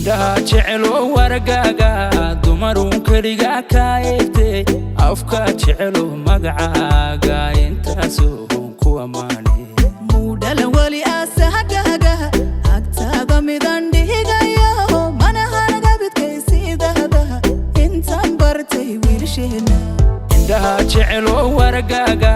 Indhaha jecelo waragaaga, dumaruun keligaa kaa eegtay. Afka jecelo magacaaga, intaasoo ku ammaanay. Muudhalan weli aasahagaagaha, agtaada midan dhigayo, mana haragabidkaysiidahdaha intaan bartay wiilasheena. Indhaha jecelo waragaaga,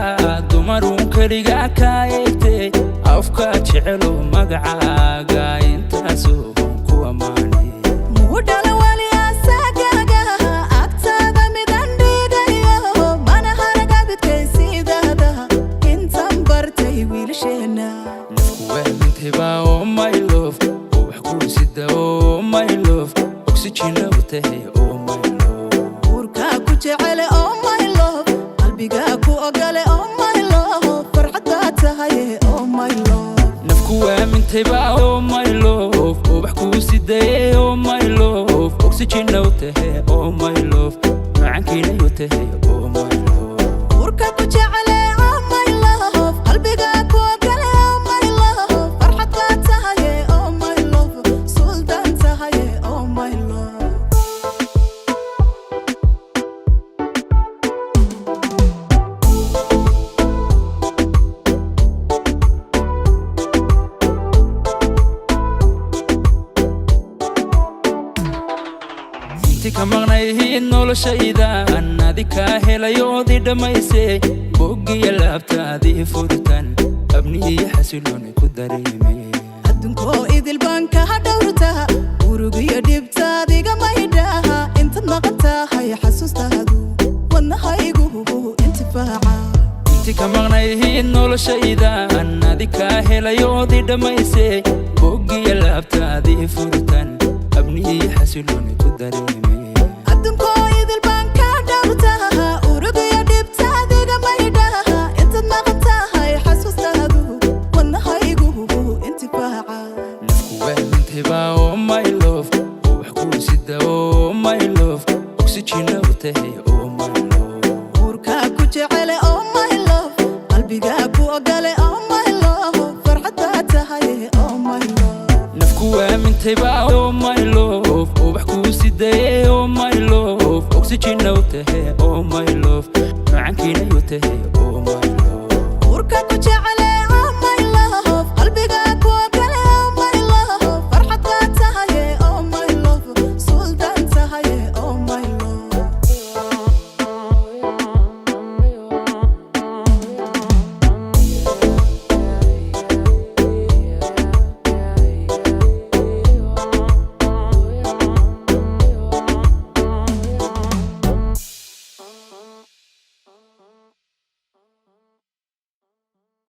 dumaruun keligaa kaa eegtay. Afka jecelo magacaaga, intaasoo ku ammaanay. Muudhalan weli aasahagaagaha, agtaada midan dhigayo, mana haragabidkaysiidahdaha intaan bartay wiilasheena. Nafku waamintayba, oh my love, oo wax kuu sida, oh my love, oxygen u tahay, oh my love. Uurkaa ku jecele, oh my love, qalbigaa ku ogole, oh my love, farxad baa tahay, oh my love. Nafku waamintayba, oh my love, oo wax kuu sidaye, oh my love, oxygen u tahay, oh my love, macankiina u tahay, oh my love. Uurka ku jecele, oh my love, qalbigaa ku ogole, oh my love, farxad baa tahay, oh my love, suldaan tahay, oh my love. Inti ka maqnayhiid noloshaydan, adi kaa helayoodii dhammaysay. Boggiya laabtaadii furtan, abnihiyo xasilooni ku dareemay. Adduunkoo idil baan kaha dhowrtaha, urugiyo dhibtaadiga maydhaha. Intaad maqan tahay xasuustaadu wadnahaygu intifaaca. Inti ka maqnayhiid noloshaydan, adi kaa helayoodii dhammaysay. Boggiya laabtaadii furtan, abnihiyo xasilooni ku dareemay. Adduunkoo idil baan ka dhowrtaha, urugiyo dhibtaadiga maydhaha. Intaad maqan tahay xasuustaadu wadnahaygu intifaaca. Nafku waamintayba, oh my love, oo wax kuu sida, oh my love, oxygen u tahay, oh my love. Uurkaa ku jecele, oh my love, qalbigaa ku ogole, oh my love, farxad baa tahay, oh my love. Nafku waamintayba, oh my love, oo wax kuu sidaye, oh my love, oxygen u tahay, oh my love, macankiina u tahay, oh my love. Uurka ku jecele.